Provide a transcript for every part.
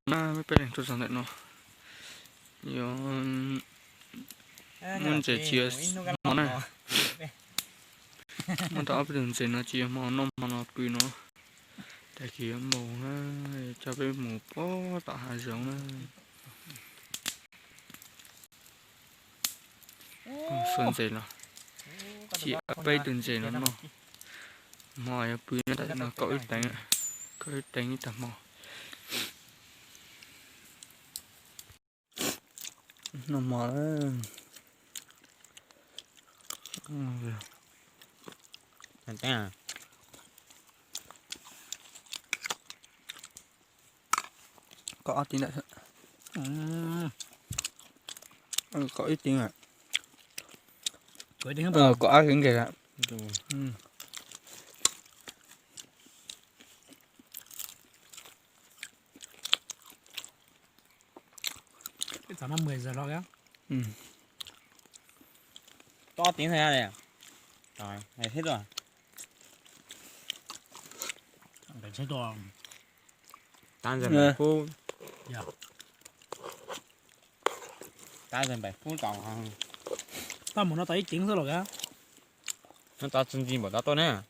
na, peb leeg tuaj txog ntawm no. Yuav muab ntses tsis yog hmo na. Muab tau ob peb tug ntses no tsis yog hmo noj hmo no pw no. Tag kis yuav mus na, coj peb mus puag tom hav zoov na. Xuas ntses los, cia peb tug ntses no noj. Hmo yuav pw nyob ntawm no kaum ib teev, kaum ib teev ib tag hmo. Noj hmo. Kaum ob teev ntawm, kaum ib teev, kaum ob teev nqes lawm. Txog no mười giờ rồi á. Kaum ob teev thiab. Tám giờ bảy phút. Tám giờ bảy phút rồi. Tau mus no tau ib teev xwb los ka. No tau tsis ntsis npaum tau tuaj na.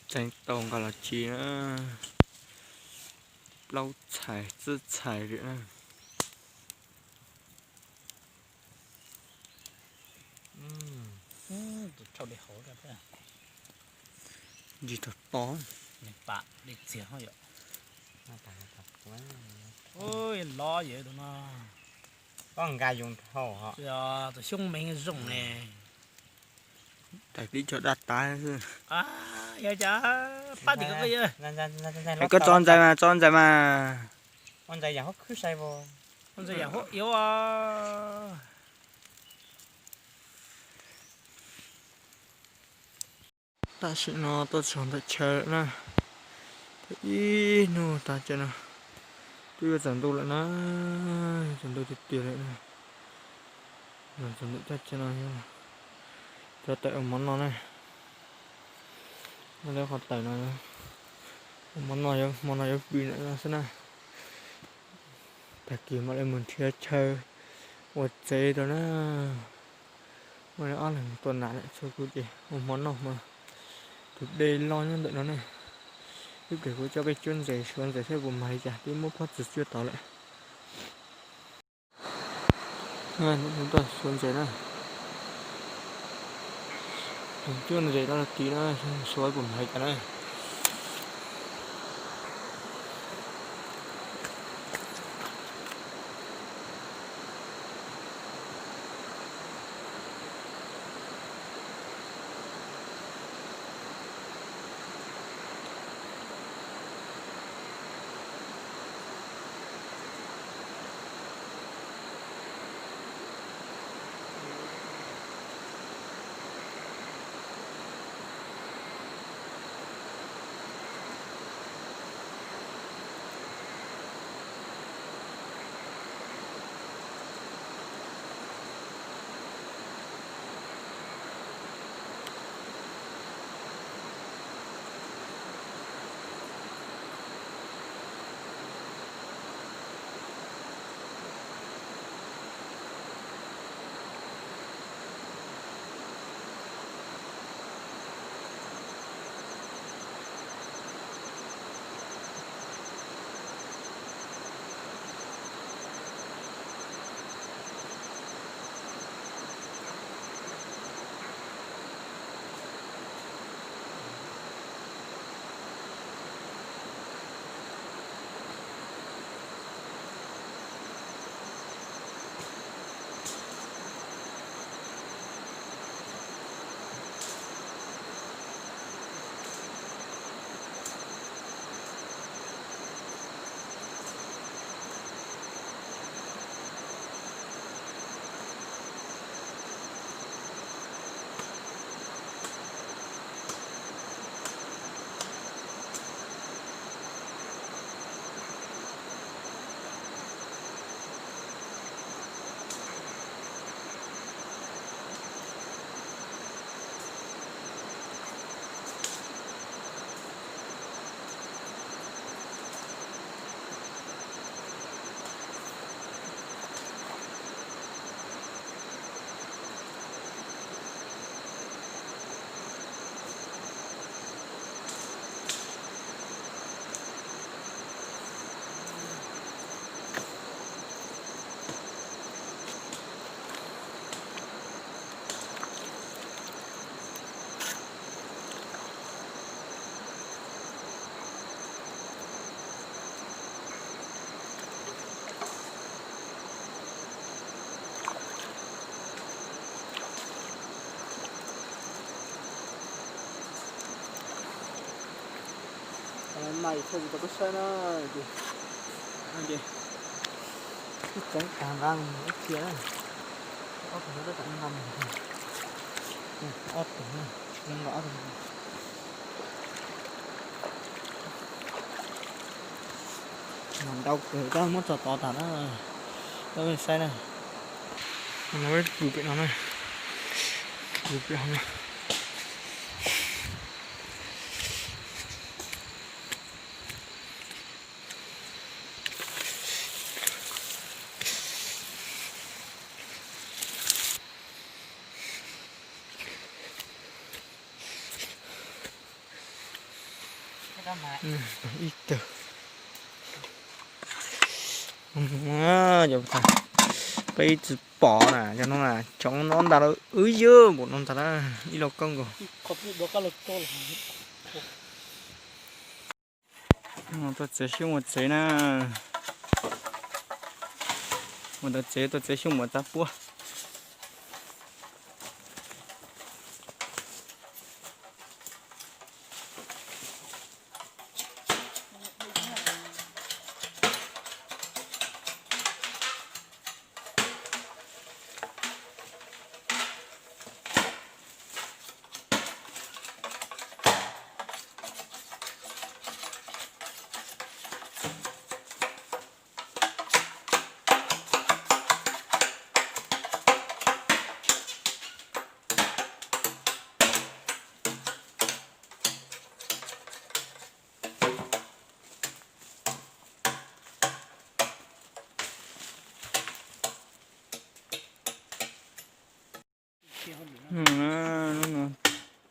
Tseev tau nqa los tsis na, plaub txhais txwb txhais li na. Ntsis tog to. Lov yog tus no. Koj nqa zoo dhau. Tus xyoob meej zoo ne. Tais pib cog daj tas xwb. Yog cas pab tim ko. Koj tso ntxais mas, tso ntxais mas. Ua ntxais yam huab khwb sai, ua ntxais yam huab iab. Tam sim no tuaj txog ntawm chaw lawm na. Ib hnub tag chaw no twb yuav tsaus ntuj lawm na, tsaus ntuj tiag tiag lawm na. Tsaus ntuj tag chaw no yog cov tawm ua mov noj na. Noj lawv qhov tawm no, ua mov noj, hmo no yuav pw ntawm no xwb na. Tag kis mam li mus nrhiav chaw ua tsev rau na. Muaj ob leeg mus tua nas lawm, tshuav kuv ces ua hmo noj hmo. Tus dej loj nyob ntawm no ne. Ib pliag kuv coj peb cuab ntses, suav ntses saib puas mag li cas, twb muab pob txwv cuab tod lawm. Tus tuaj suav ntses na. Tus cuab ntses no tid na, suav puas mag li cas na. Mas thaij tsis tau koj saib na, ces tseev tag nqa mus ib txhia na, ob tug nqa, ob tug na, nqa ob tug. Mas ntau kawg, tab muab tso tod tag na, coj nej saib na. Pw pem no na, pw pem no. Ib tug, peb tsis pom na, cov no na, cov no ntag, wb ywg npaum no ntag na, ib lo koj nkaus. Tuaj txiav xyoob ua tsev na, ua ntawd tsev, tuaj txiav xyoob mus txav puab.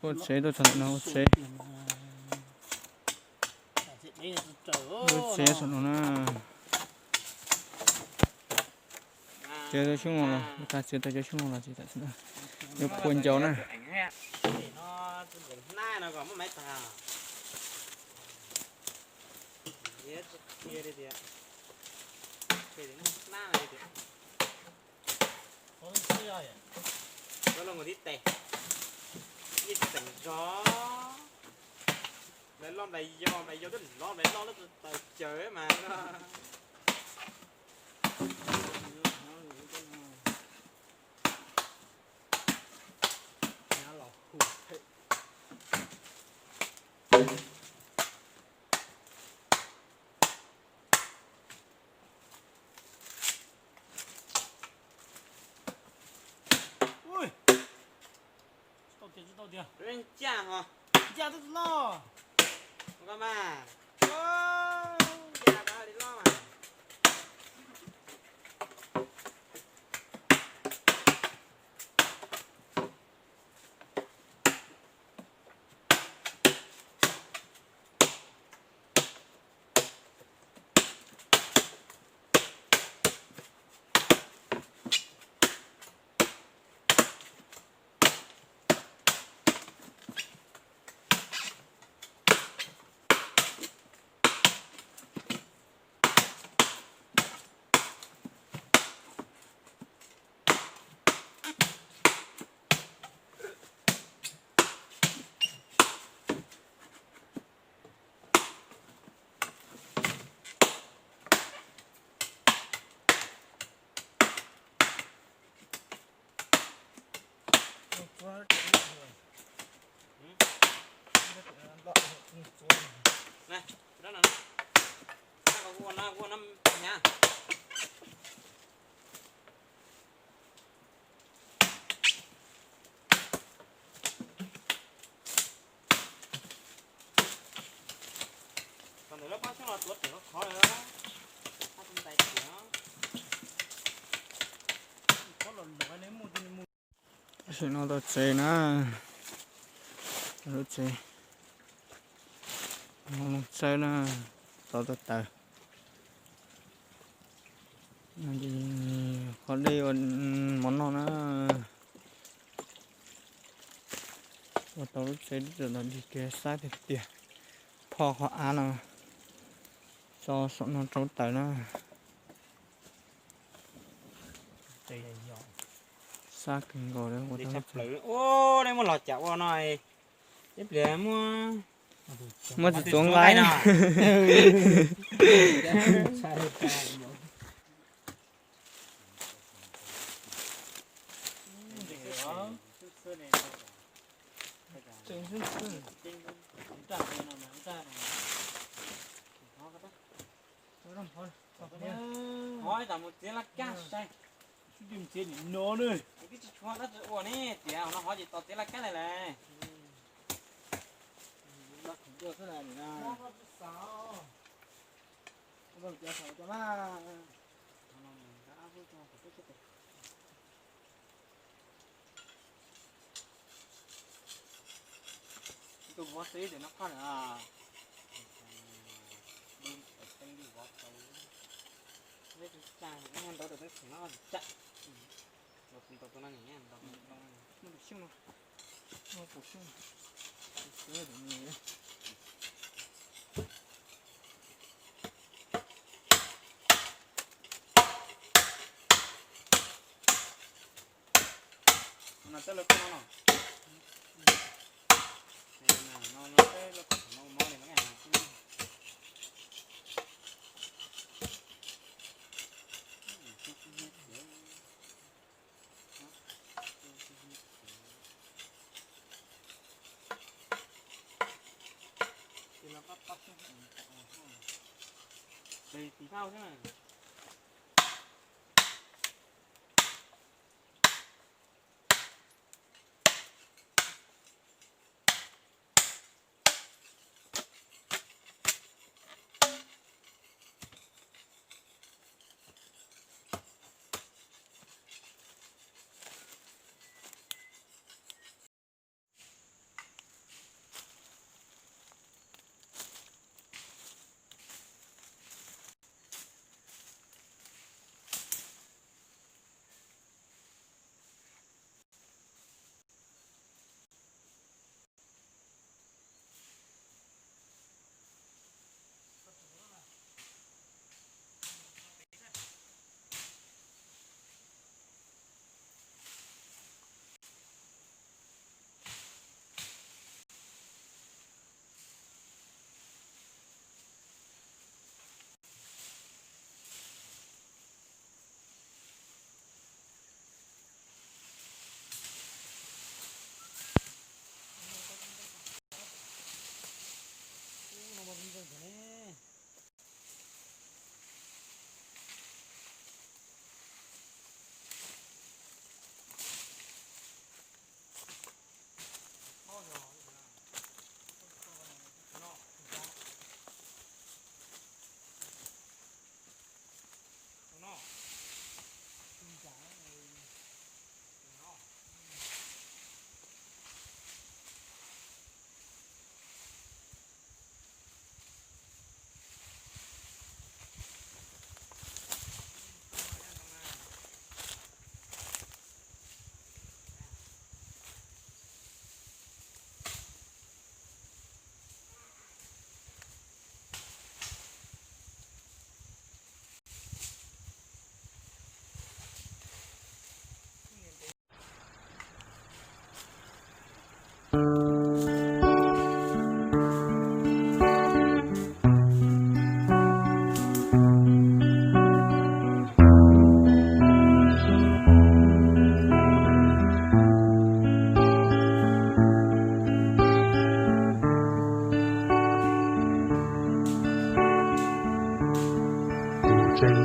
Ua tsev tuaj txog ntawm no ua tsev. Lub tsev saum no na. Txiav tau xyoob los, txiav tau cov xyoob los, yuav phua ncau na. Lawv loj nkaus tib tes, yeej tseem zog. Nplais loj nplais yau, nplais yau twb loj, nplais loj loj txaus caws mas. Ncaj ho. Ncaj twb tsis loj. Koj mas. Ncaj koj li loj mas. Ntawm lub pob xyoob los tuav tes qhov qhov lawm, qhov tus ntais tias. Tam sim no tau tsev na, lub tsev, lub tsev na, tau tau taws. Qhov dej ua mov noj na. Ua tau lub tsev ntawm no dig kiag sab tiag tiag. Phoj qhov av no tso saum no rau taws na. Sab kawg nkaus li ua tau lub tsev. Ua nej muab los cas ua no, ib pliag muab Muab txuas nqa. Hov tas mus txiav laj kab sai. Tsis tshuav dab tsi ua ne, tias no hov ces tos txiav laj kab li lawm. Tus vov txiv tus no qhov na, teeb tus vov tau, tus tsa ntawd tus teeb tseem no tsa, tus no ntau, tus xyoo no, tus xyoo no. Tus tseem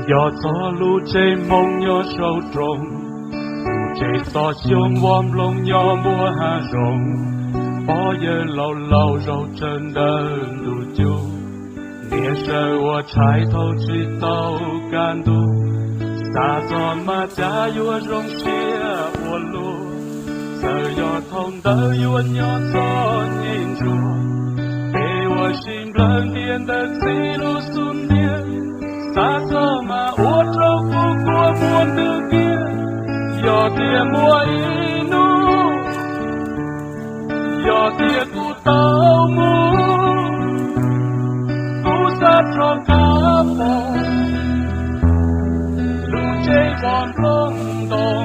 nco txog lub tsev Hmoob nyob saum roob, tus tsev xov xyoob vov nplooj nyob npuab hav zoov, pog yawg laus laus zaum tsawv ntawm ntuj cub, niam sawv ua tshais thaum tsis tau kaj ntug, xav txog mas cas yuav zoo siab ua luaj, txawm yog thaum ntawd yuav nyob txom nyem ntsuag, es ua si nplawg ntias ntawm txiv lub xub ntiag, xav txog mas ua rau kuv kua muag ntws kiag, yog tias muaj ib hnub, yog tias kuv tau mus, kuv xav rov qab pom lub tsev vov nplooj ntoo.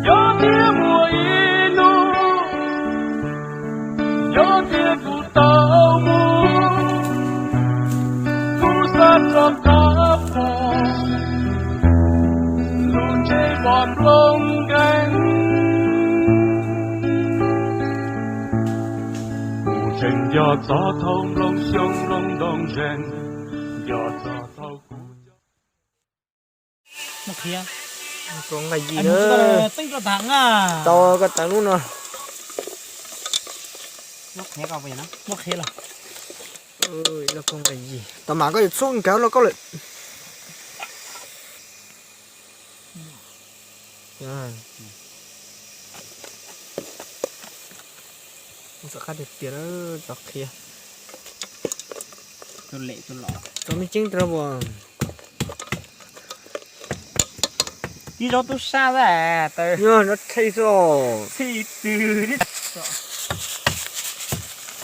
Yog tias muaj ib hnub, yog Koj pom lub tsev pom nplooj nkeeg, kuv tseem nco txog thaum nplooj xyoob nplooj ntoo zeeg, nco txog thaum kuv cov muab qhiav. Koj nqa yis na. Tau koj tawm lub no. Muab qhiav los. Tau mas koj yuav txhub nkawd los koj lawm. Txom qab tiag tiag, txom qhiav. Txom me tseeb rau puas. Tib zaub tub sab a, tawv. Nyob nrov txhij xwb os. Txhij twg li.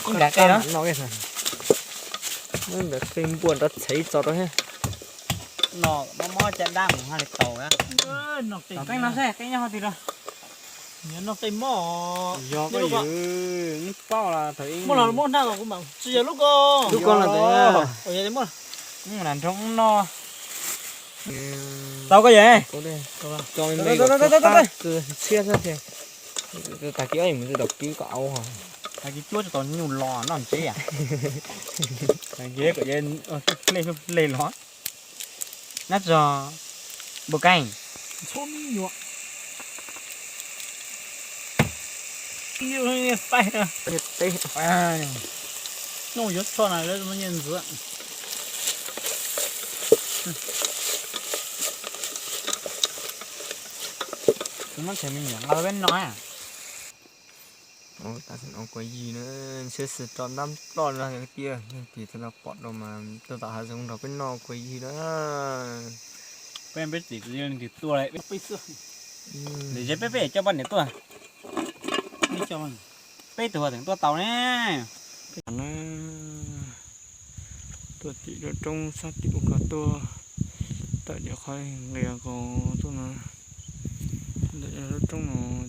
Ib nrab qe no. Ib nrab qe npuaj nrov txhij txog rau thiab. No mob mob caj dab mus haj li tau. Qe no seb qe nyob hauv twg rau. Nyob no qe mob. Yog koj yus paub los thaum ib muab los muab nag los kuv mam tsis yog lub ko. Lub ko los tau. Yog li muab. Nroo no. Tau koj yog. Tso me me kom txhob qab txiab xwb tiag. Tag kis ob yus mus twb tau kib kom au. Tag kis cuab tsis tau nyuj los noj ntsev. Tag kis kom hle los. Nab tso npua keej. Txhob me nyuam. No yuav tsho na lawv no nyiaj ntxiv. Kuv muab ntshe me nyuam nqa peb no. Tam sim no kuav yig na, ntshe xwm tso ntab ploj no tiag, leej twg txawj los pom rau mas tuaj tom hav zoov nrog peb noj kuav yig na. Peb peb txiv leej twg tuaj, peb xwb. Ntawm ze peb peb coj poj niam tuaj. Peb tug tseem tuaj tau ne. Tuaj tim roob sab tim ub ko tuaj, tawm cov qhov nqis ko tuaj no. Ntawm lub roob no